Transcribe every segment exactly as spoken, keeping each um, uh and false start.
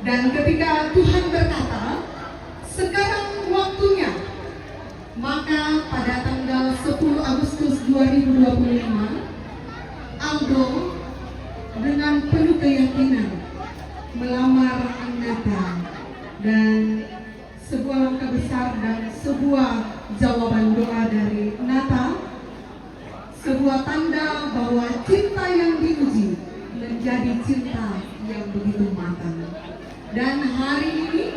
Dan ketika Tuhan berkata, "Sekarang waktunya," maka pada tanggal sepuluh Agustus dua ribu dua puluh lima, Aldo dengan penuh keyakinan melamar Nata, dan sebuah langkah besar dan sebuah jawaban doa dari Nata, sebuah tanda bahwa cinta yang diuji menjadi cinta yang begitu matang. Dan hari ini,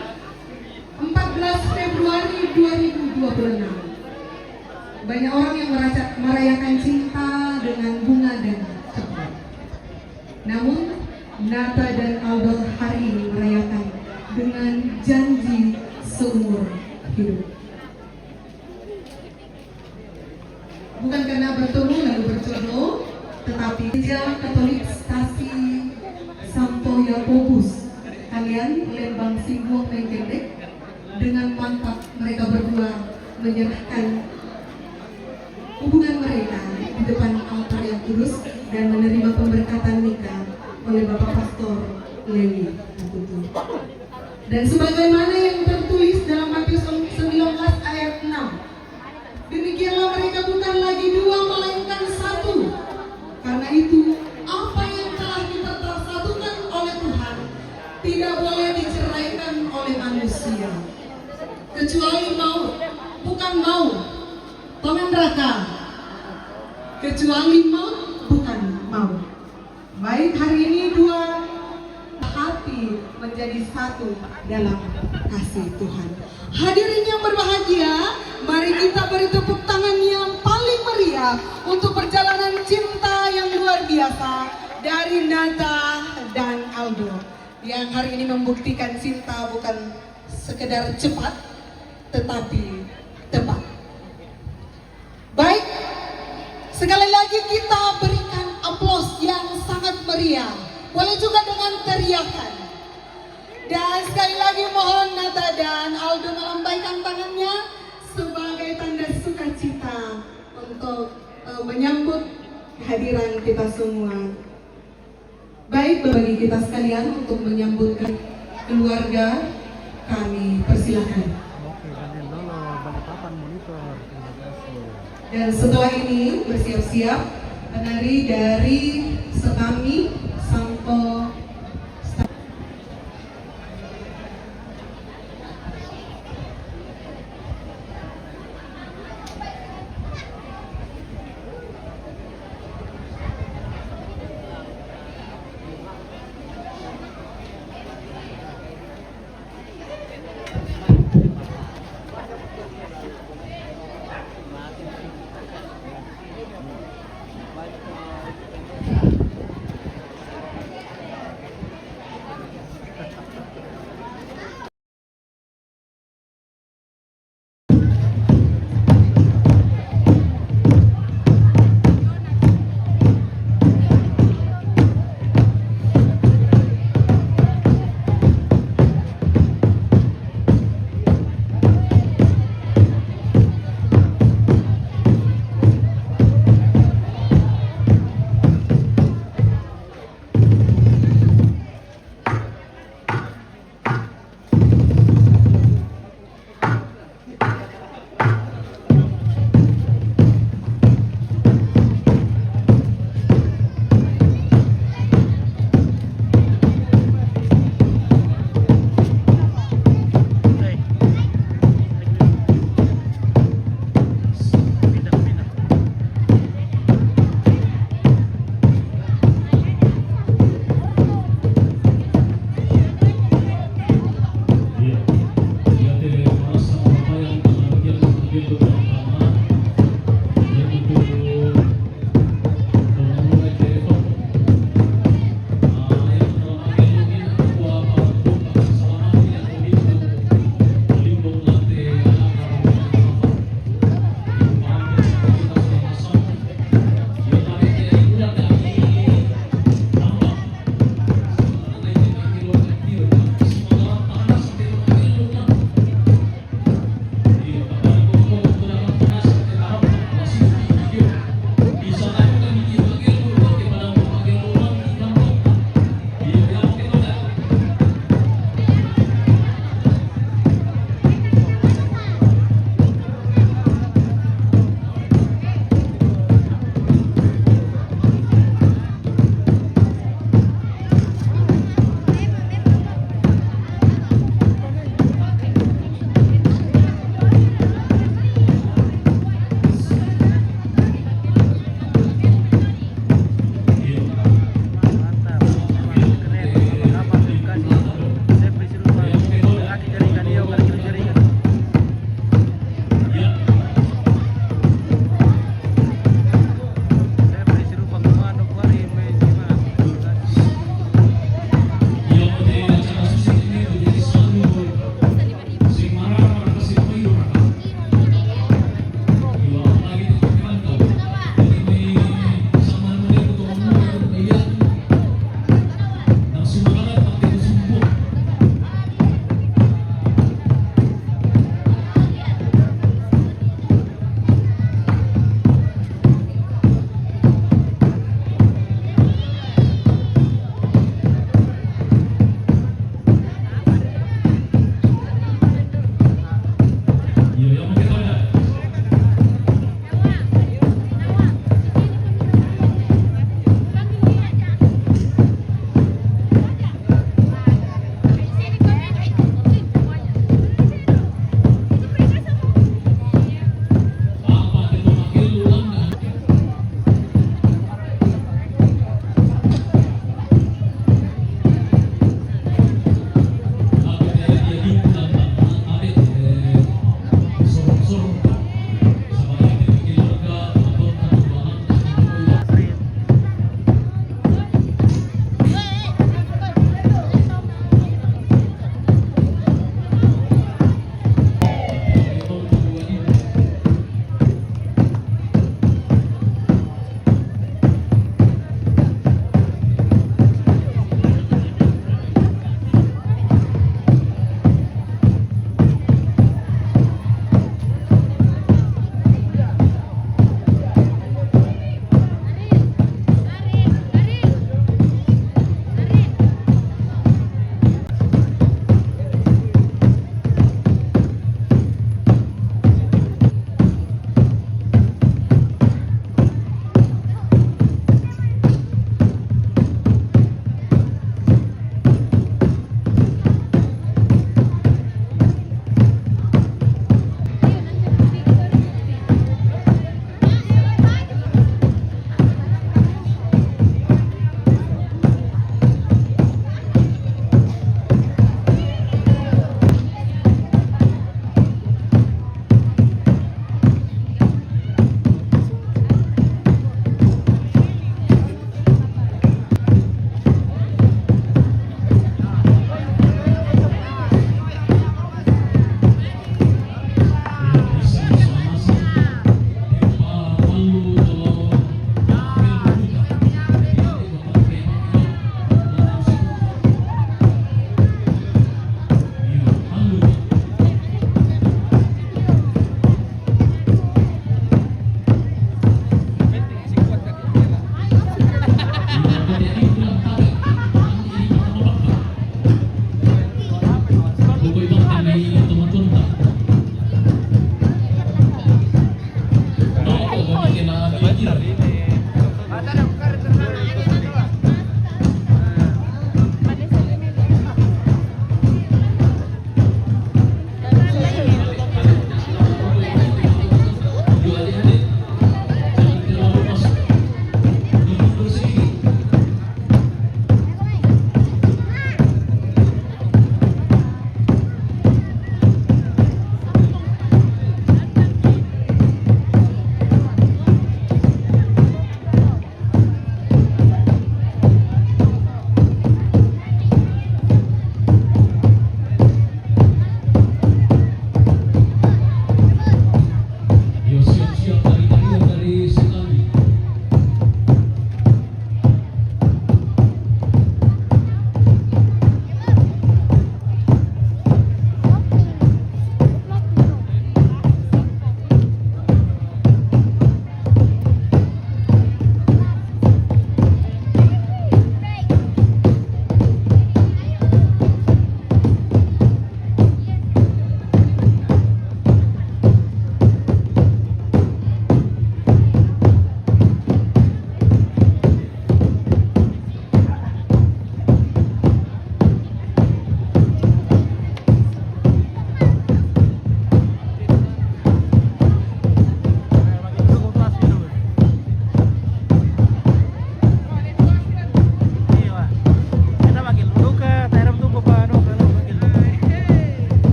empat belas Februari dua ribu dua puluh enam, banyak orang yang meraca- merayakan cinta dengan bunga dan coklat. Namun, Nata dan Aldo hari ini merayakan dengan janji seumur hidup. Bukan karena bertemu lalu berjodoh, tetapi Gereja Katolik Stasi Santo Yakobus. Kalian Lembang Simbung Mengkendek, dengan mantap mereka berdua menyerahkan hubungan mereka di depan altar yang kudus dan menerima pemberkatan nikah oleh Bapak Pastor Lewi Putu. Dan sebagaimana yang tertulis dalam Matius sembilan belas ayat enam, "Demikianlah mereka bukan lagi dua, melainkan satu. Karena itu, apa yang telah dipersatukan oleh Tuhan tidak boleh diceraikan oleh manusia." Kecuali mau, bukan mau. Tongan raka. Kecuali mau, bukan mau. Baik, hari ini dua hati menjadi satu dalam kasih Tuhan. Hadirin yang berbahagia, mari kita beri tepuk tangan yang paling meriah untuk perjalanan cinta yang luar biasa dari Nata dan Aldo, yang hari ini membuktikan cinta bukan sekedar cepat, tetapi tepat. Baik, sekali lagi kita berikan aplaus yang sangat meriah. Boleh juga dengan teriakan. Dan sekali lagi mohon Nata dan Aldo melambaikan tangannya sebagai tanda sukacita untuk eh, menyambut kehadiran kita semua. Baik, bagi kita sekalian, untuk menyambut keluarga, kami persilakan. Oke, bagian dulu, Balikpapan monitor. Terima kasih. Dan setelah ini bersiap-siap penari dari Setami Santo.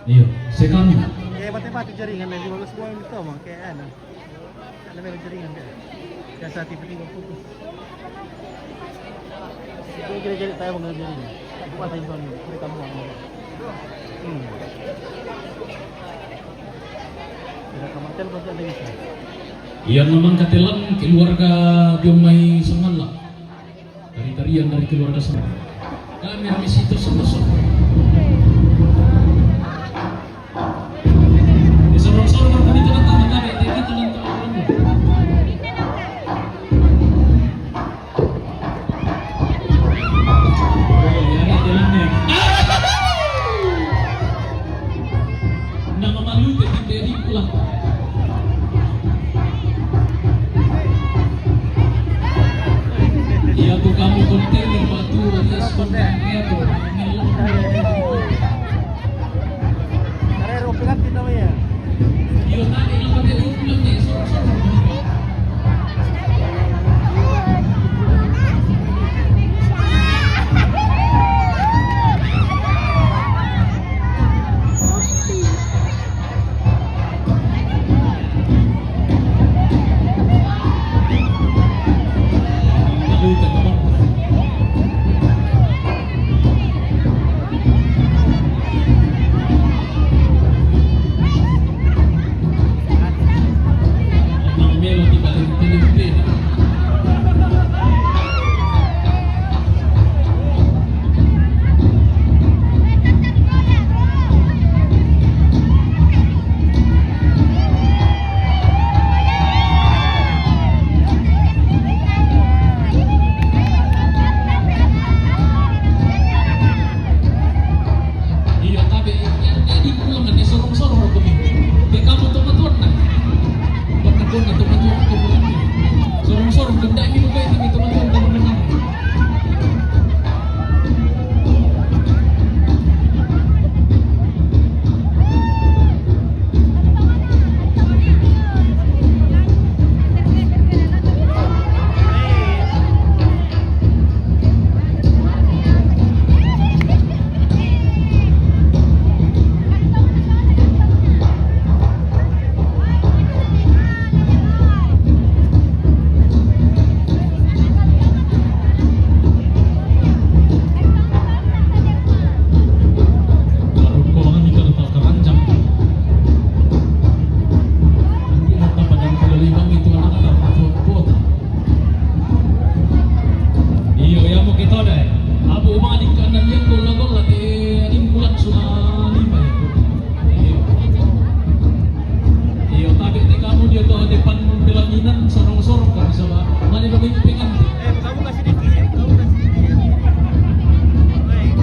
Iya, sekarang. Kayak bate-bate jaringan lagi, bagus semua itu, Bang. Kayak anu. Ada merah jaringan, kayak. Biasa tiba-tiba putus. Itu kira-kira saya mengenal jaringan. Itu ada yang soalnya, mereka mau. Hmm. Tidak sama telepon, tidak bisa. Iya, memang katelan keluarga Jomai Semala. Tari-tarian dari keluarga Semala. Kami rame situ sama sok. Disorong-sorong tadi itu datang, datang, datang, datang, datang. Nang malu te tinde di pulang. Iya tuh kamu konten batu, iya konten, iya tuh. Karena rupiah kita ya. Iya tadi nang konten itu belum nih, sorong-sorong. Iya, tapi yang jadi pulang nanti sorong-sorong aku nih. Di kamu tuh betul nah. Bukan aku nah tuh betul aku bilang nih. Sorong-sorong dendam ini gue itu teman-teman, teman-teman. Iyo, ya mau kita deh. Abu umani kanan yang gola-gola di, di bulan sudah lima ya. Iyo. Iyo, tapi di kamu dia tuh depan pelaminan sorong-sorong kan, coba. Mana kami pengen? Eh, kamu kasih dikit, kamu kasih dikit. Baik.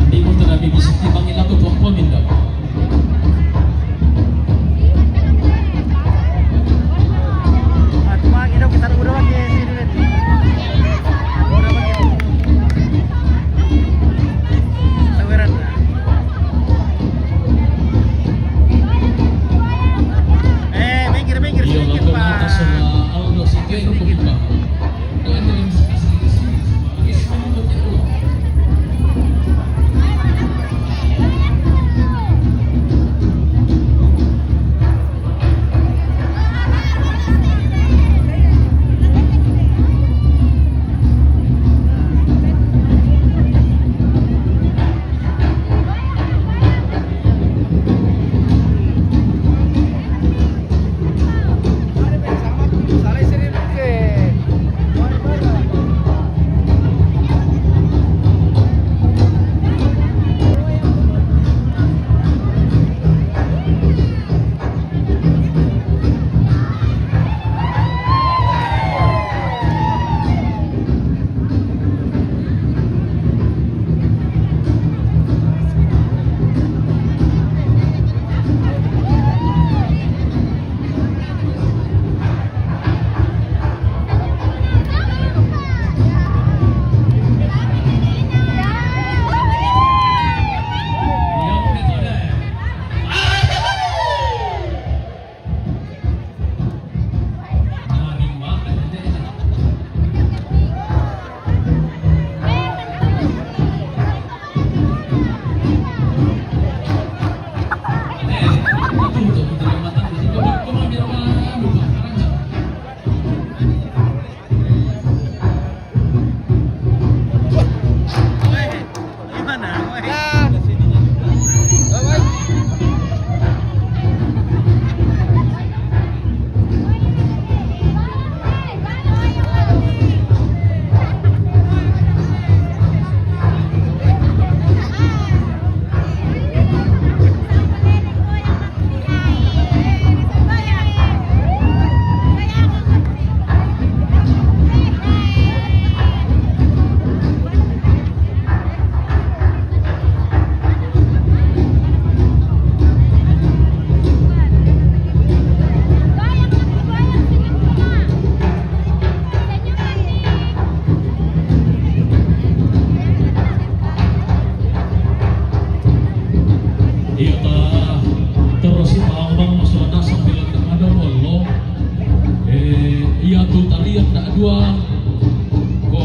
Di mo talabi di sa tibang ila ko tuwang paminda. At mga ginaw, kita na muna mag-i-, sino na ito? Muna mag-i-, sawiran na. Eh, minggir, minggir, iyo, sedikit, Pak. Sedikit, sedikit, Pak. Terus si pahang bang masalah nasang bilang tak ada wallo. Eh, iya tu tarian tak dua. Ko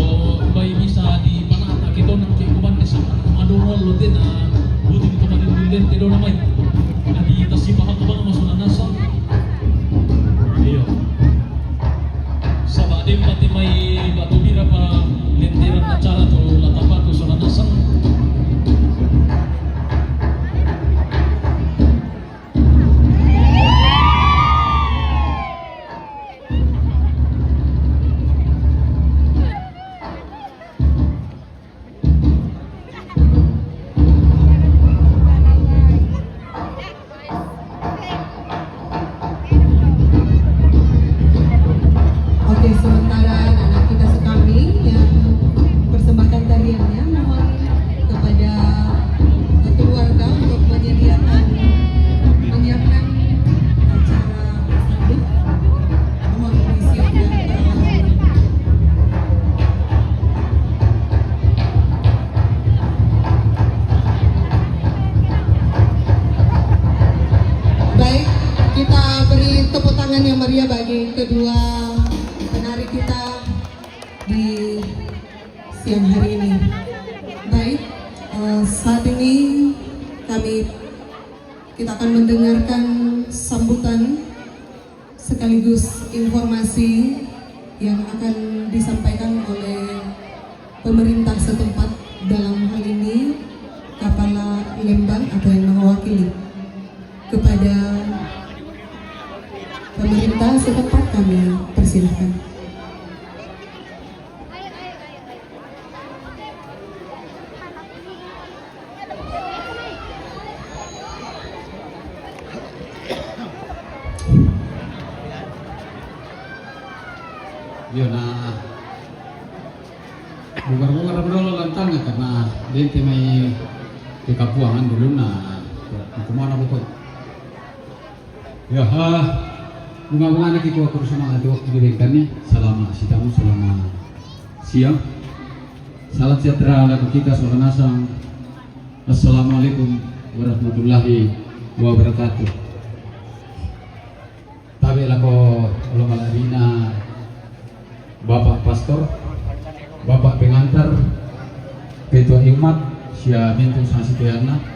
bai bisa di panata kita nak ke kuban desa. Madorol lo tena. Buti kita madin bilen te dona mai. Adi kita si pahang bang masalah nasang. Iya. Saba' den pati mai batu bira pa lenteran acara tu la tapatu sola nasang. Oke, sementara anak kita sekami yang persembahkan tariannya, mohon kepada keluarga untuk menyediakan, menyiapkan acara tersebut. Mohon disiapkan peralatan. Baik, kita beri tepuk tangan yang meriah bagi kedua penari kita di siang hari ini. Baik, eh, saat ini kami, kita akan mendengarkan sambutan sekaligus informasi yang akan disampaikan oleh pemerintah setempat, dalam hal ini Kepala Lembang atau yang mewakili. Kepada pemerintah setempat kami persilahkan. Iyo na bugar-bugar dolo lantanga karna dente mai ke kapuangan dulu na kumana buku. Iyo, ha, bunga-bunga na kiko kursu mangati waktu di bengkani. Salama sitamu, salama siang. Salam sejahtera laku kita sola nasang. Assalamualaikum warahmatullahi wabarakatuh. Tabe lako olo malabina Bapak Pastor, Bapak Pengantar, Ketua Iumat, sia mintu sasitoyanna.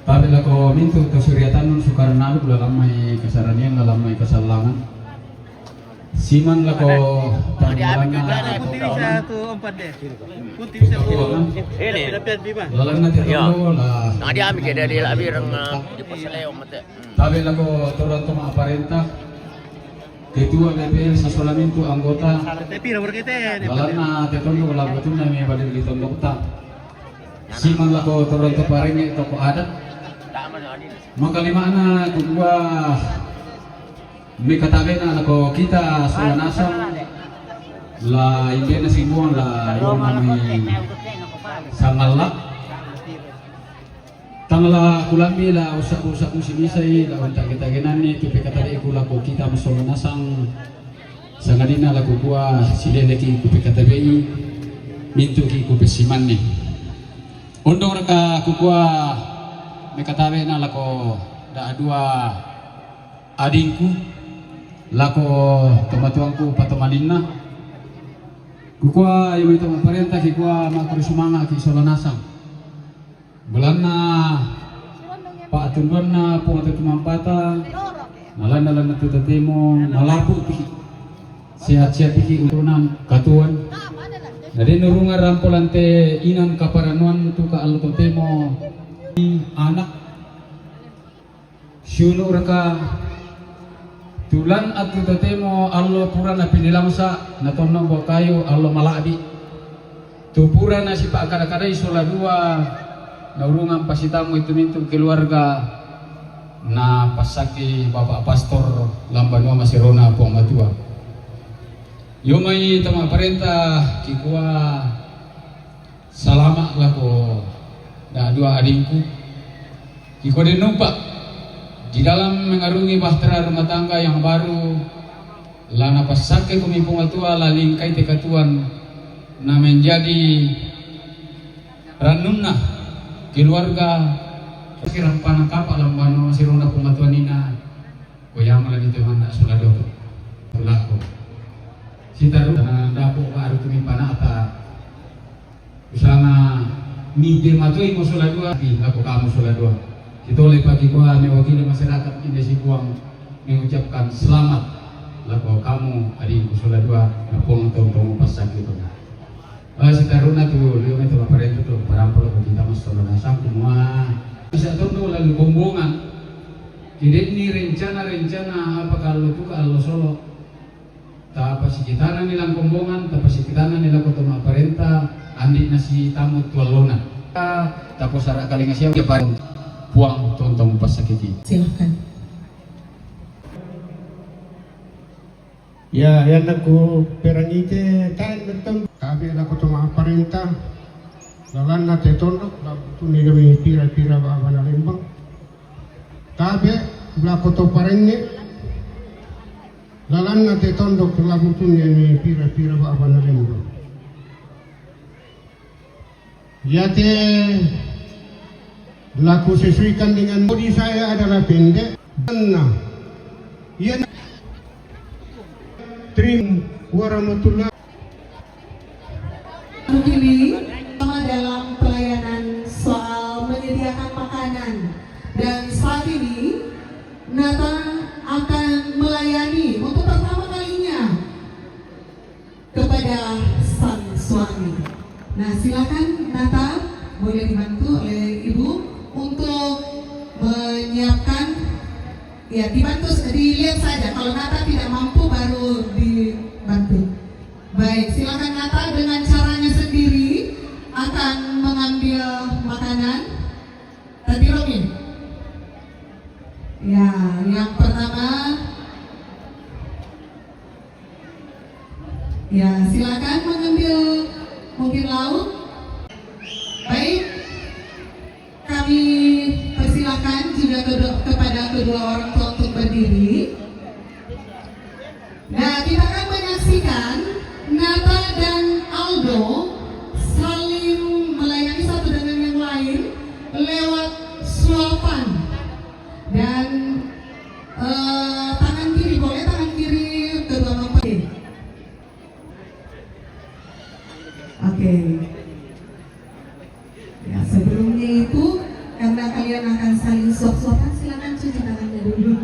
Tabe lako mintu to suriatannun sukarnalu, la lammai kasaranian, la lammai kasallangan. Siman lako tanggalanna. Kunti bisa tu empat deh. Kunti bisa tu. Ini. Lalanna te tonggo la. Tadi ami ke dari labirang di Pasaleo mate. Tabe lako torang to ma'parenta. Ketua B P L sisola mintu anggota. Lalanna te tonggo la butunna me bali di tondokta. Siman lako torang to parenge toko adat. Makalimana kukua mekatabena lako kita sola nasang la imbena simuang la yona mai sangalla. Tangala kulambi la usaku-usaku simisai la untagetagenanni tu pekatabeku lako kita masola nasang. Sangadinna la kukua sileleki kupekatabei mintuki kupesimanni. Ondong raka kukua mekatabena lako da dua adingku lako tomatuangku patomalinna. Kukua iyo mai to maparenta kikua makuru sumanga ki sola nasang. Belanna pa'tunduanna Puang Tutu Mampata, nalanna-lanna tu totemo malapu piki, sehat-sehat piki utunan katuan. Na den nurungan rampo lante inan kaparannuan tu ka allo totemo anak. Siunuraka tulan attu totemo allo pura napinilangsa natonno buah kayu allo mala'bi. Tu pura nasipa'kada-kadai sola dua naurungang pasitammu itu mintu keluarga napassakki Bapak Pastor Lambanua Maserona Puang Matua. Yomai tama parenta kikua salama lako da dua adingku. Iko dennupa di dalam mengarungi bahtera rumah tangga yang baru, la napassakke kumi Puang Matua la lingkai te katuan na menjadi rannunna keluarga Kira panangkapa lambano sirona pematuan ina. Ko yamo lagi tu mana sola dua tu. Lako. Sitaru na dapo baru tu mi panata. Usana mi de matoi mo sola dua, di lako kamu sola dua. Kita oleh pagi gua mewakili masyarakat Indonesia Puang mengucapkan selamat lako kamu adikku sola dua, na Puang tontong pasakit. Ah, sitaruna tu, liu mai tu paparenta tu, parampo lako kita mas sola na sangku mua. Bisa tondo lalu kombongan. Jadi ini rencana-rencana apa kalau tu kalau solo. Tapasikitana ni langkombongan, tapasikitana ni lako toma parenta, andi nasi tamu tualona. Tapo sara kalinga siang dia parenta. Puang tontong pasakiti. Silahkan. Ya, yang aku perangite tain betul. Tabe lako toma parenta. Lalanna te tondok, labu tuni kami pira-pira baba na lembang. Tabe lako to parenge. Lalanna te tondok, labu tuni kami pira-pira baba na lembang. Yate laku sesuaikan dengan bodi saya adalah pendek. Nah, ya, trim warahmatullah. Mewakili sama dalam pelayanan soal menyediakan makanan. Dan saat ini, Nata akan melayani untuk pertama kalinya kepada sang suami. Nah, silakan Nata, boleh dibantu oleh Ibu untuk menyiapkan, ya, dibantu, dilihat saja. Kalau Nata tidak mampu, baru dibantu. Baik, silakan Nata dengan caranya sendiri akan mengambil makanan. Tadi Romi. Ya, yang pertama. Ya, silakan mengambil mungkin lauk. Baik, kami persilakan juga kedua, kepada kedua orang tua untuk berdiri. Nah, kita akan menyaksikan Nata dan Aldo saling melayani satu dengan yang lain lewat suapan. Dan, eh, tangan kiri, boleh tangan kiri kedua mempelai. Oke. Ya, sebelumnya itu, karena kalian akan saling suap-suapan, silakan cuci tangannya dulu.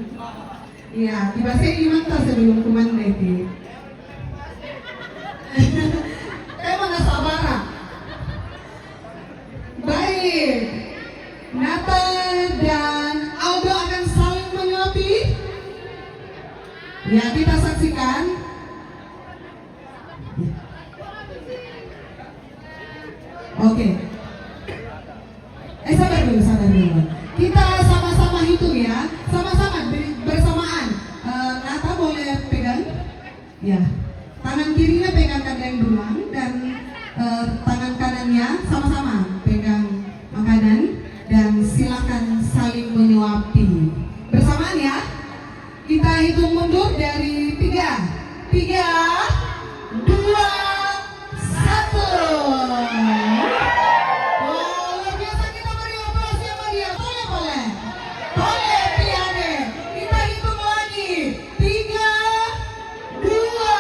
Ya, tiba saya iman tak sebelum kuman deh. Saya mana sabara. Baik. Nata dan Aldo akan saling menyuapi. Ya, kita saksikan. Oke. Eh, sabar dulu, sabar dulu. Kita sama-sama hitung ya. Sama-sama beri, bersamaan. Eh, Nata boleh pegang. Ya. Tangan kirinya pegang kandeng beruang dan, eh, tangan kanannya sama-sama pegang makanan dan silakan saling menyuapi. Bersamaan ya. Kita hitung mundur dari tiga. Tiga, dua, satu. Wah, luar biasa, kita beri aplaus yang meriah. Boleh, boleh. Boleh, Piane. Kita hitung lagi. Tiga, dua,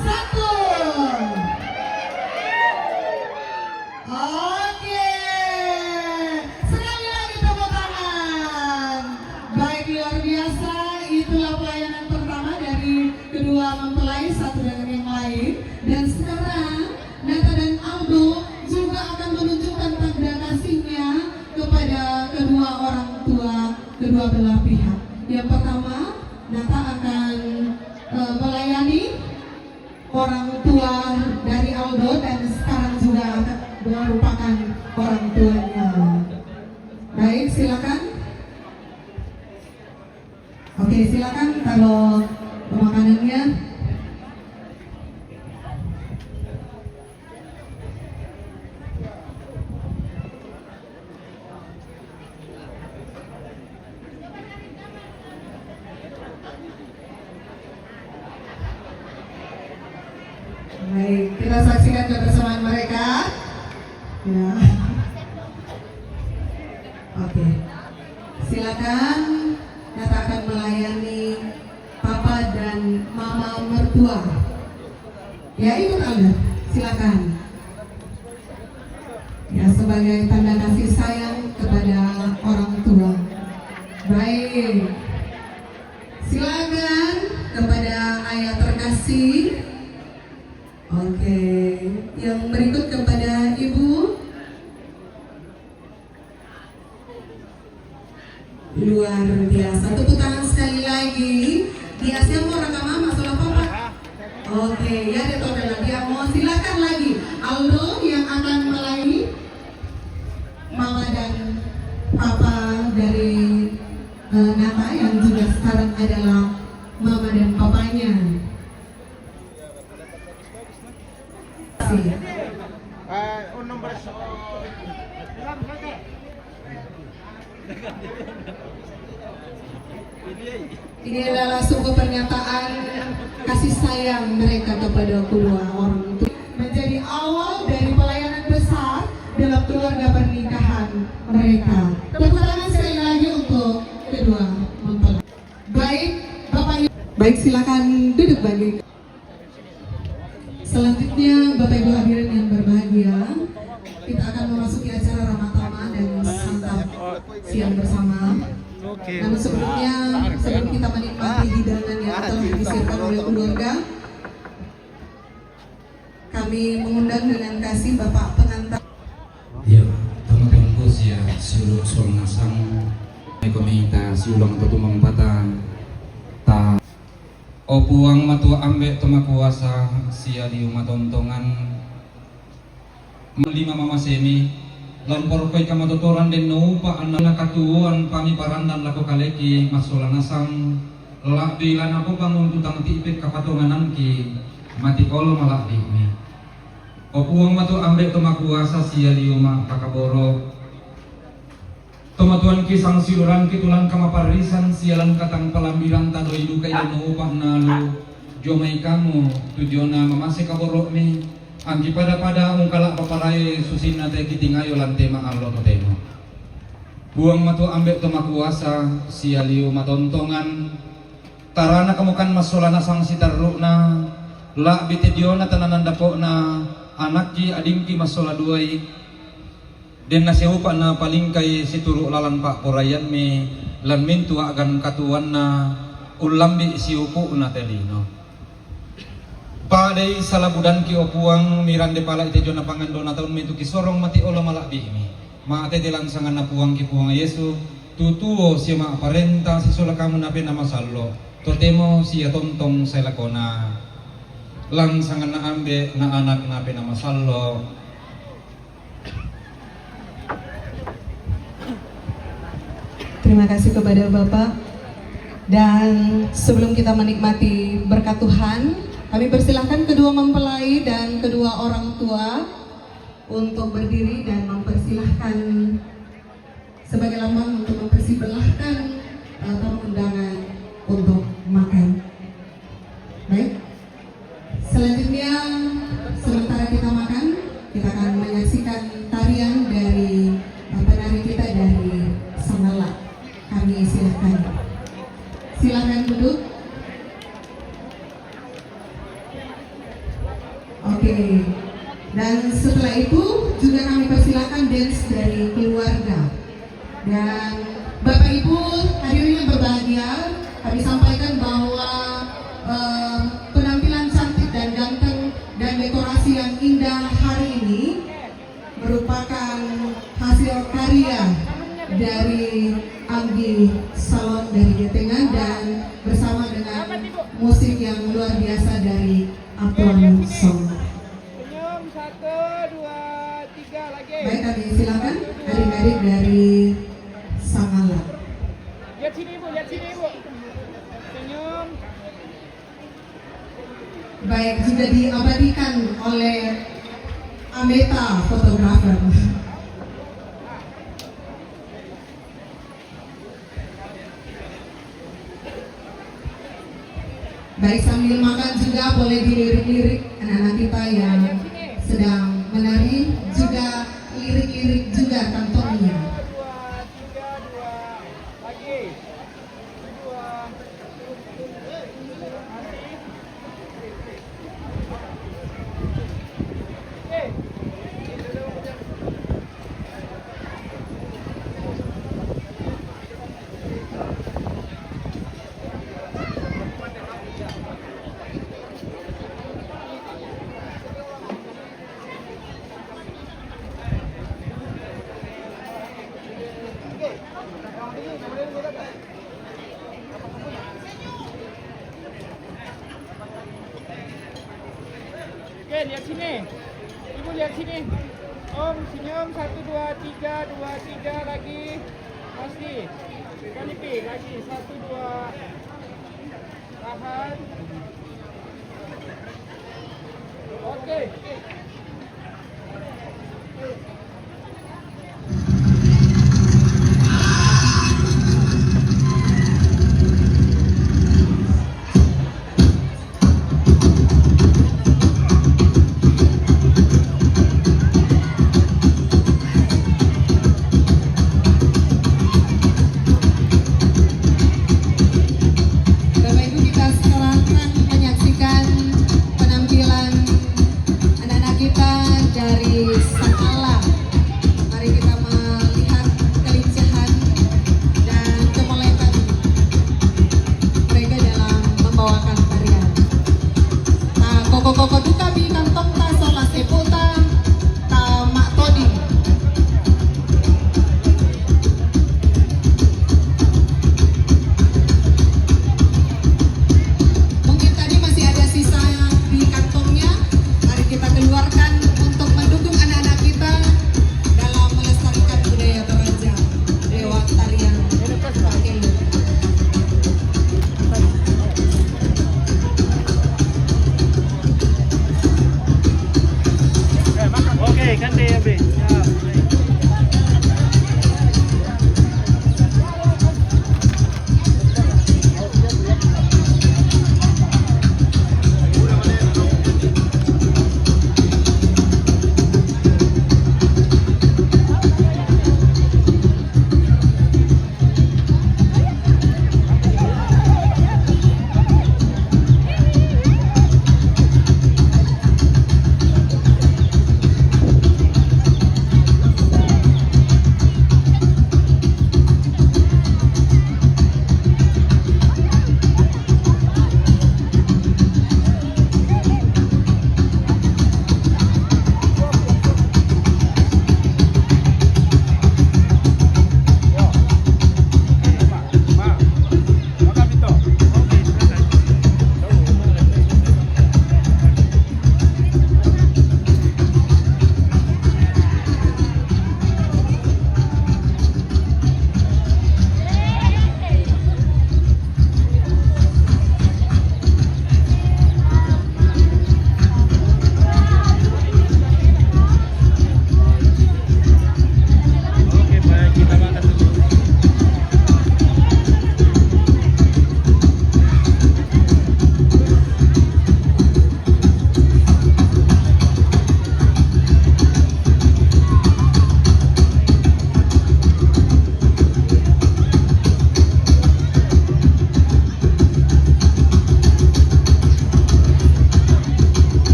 satu. Oke. Sekali lagi tepuk tangan. Baik, luar biasa. Itulah pelayanan pertama dari kedua mempelai satu dengan yang lain. Dan sekarang Nata dan Aldo juga akan menunjukkan tanda kasihnya kepada kedua orang tua kedua belah pihak. Yang pertama, Nata akan, eh, melayani orang tua dari Aldo dan sekarang juga merupakan orang tuanya. Baik, silakan. Oke, silakan taruh makanannya. Baik, kita saksikan kebersamaan mereka. Ya. Oke. Silakan, Nata akan melayani Papa dan Mama mertua. Ya, ikut Alda, silakan. Ya, sebagai tanda kasih sayang kepada orang tua. Baik. Silakan kepada ayah terkasih. Oke, yang berikut kepada Ibu. Luar biasa. Tepuk tangan sekali lagi. Dia siapa orang mama, salah papa? Oke, ya, dia tahu dalam dia mau. Silakan lagi. Aldo yang akan melayani mama dan papa dari eh, Nata yang juga sekarang adalah mama dan papanya. Terima kasih. Ini adalah sebuah pernyataan kasih sayang mereka kepada kedua orang tua. Menjadi awal dari pelayanan besar dalam keluarga pernikahan mereka. Tepuk tangan sekali lagi untuk kedua mempelai. Baik, Bapak Ibu. Baik, silakan duduk bagi. Selanjutnya, Bapak Ibu hadirin yang berbahagia, kita akan memasuki acara Ramatama dan santap siang bersama. Namun sebelumnya, sebelum kita menikmati hidangan yang telah disiapkan oleh keluarga, kami mengundang dengan kasih Bapak pengantar. Ya, teman-temanku sia, siulang suang nasang, komita, siulang tutumang pata, ta. O Puang Matua Ambe' to makuasa, sia liu matontongan. Lima mamasemi, lampor koi kamatotoran den noupa anna katuoan pamiparandan lako kaleki massola nasang, la'bi la napopangun tu tang ti'pe kapatonganangki, mati olo mala'bi'mi. O Puang Matua Ambe' to makuasa, sia liu ma'pakaboro'. Tomatuanki sangsiulurangki tu langka maparrisan sia langka tang palambiranta doi duka ilanno upa' nalu dio mai kamu tu diona mamase kaboro'mi, angki pada-pada ungkala' paparae susinna te kitingayo lan te ma'allo totemo. Puang Matua Ambe' to makuasa, sia liu matontongan, tarana kamukan massola nasang sitarru'na, la'bi te diona tananan dapo'na, anakki adingki massola duai, denna siupa' napalingkai situru' lalan pa'poraiammi lan mintu' a'gan katuoanna, ullambi' siupu'na te lino. Padai salabudanki, o Puang, mirande pala'i te diona pangandona taunmi tu kisorong mati olo mala'bi'mi. Ma'tete lan sanganna Puangki Puang Yesu, tu tuo sia ma'parenta sisola kamu napena masallo', totemo sia tontong sae lakona. Lan sanganna Ambe' na Anak napena masallo'. Terima kasih kepada Bapak. Dan sebelum kita menikmati berkat Tuhan, kami persilahkan kedua mempelai dan kedua orang tua untuk berdiri dan mempersilahkan sebagai lambang untuk mempersibelahkan eh, tamu undangan untuk makan. Baik. Selanjutnya, sementara kita makan, kita akan menyaksikan tarian dari eh, penari kita dari Sangala. Kami silakan. Silakan duduk. Oke. Dan setelah itu juga kami persilakan dance dari keluarga. Dan Bapak Ibu hadirin yang berbahagia, kami sampaikan bahwa eh, penampilan cantik dan ganteng dan dekorasi yang indah hari ini merupakan hasil karya dari Anggi Salon dari Getengan dan bersama dengan musik yang luar biasa dari Atuan Song. Senyum, satu, dua, tiga, lagi. Baik, kami silakan adik-adik dari Sangala. Lihat sini, Ibu, lihat sini, Ibu. Senyum. Baik, juga diabadikan oleh Ameta Photographer. Baik, sambil makan juga boleh dilirik-lirik anak-anak kita yang sedang menari, juga lirik-lirik juga kantongnya. Dua, tiga, dua. Lihat sini. Ibu lihat sini. Om, senyum. Satu, dua, tiga, dua, tiga lagi. Masih. Kalipi lagi. Satu, dua. Tahan. Oke. Bapak Ibu, kita sekarang menyaksikan penampilan anak-anak kita dari Sakala.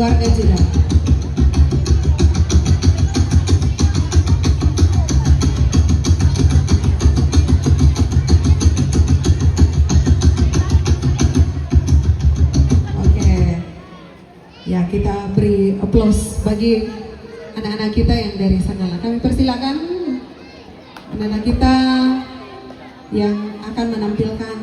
Warga Jeddah. Oke. Ya, kita beri aplaus bagi anak-anak kita yang dari Sagala. Kami persilakan anak-anak kita yang akan menampilkan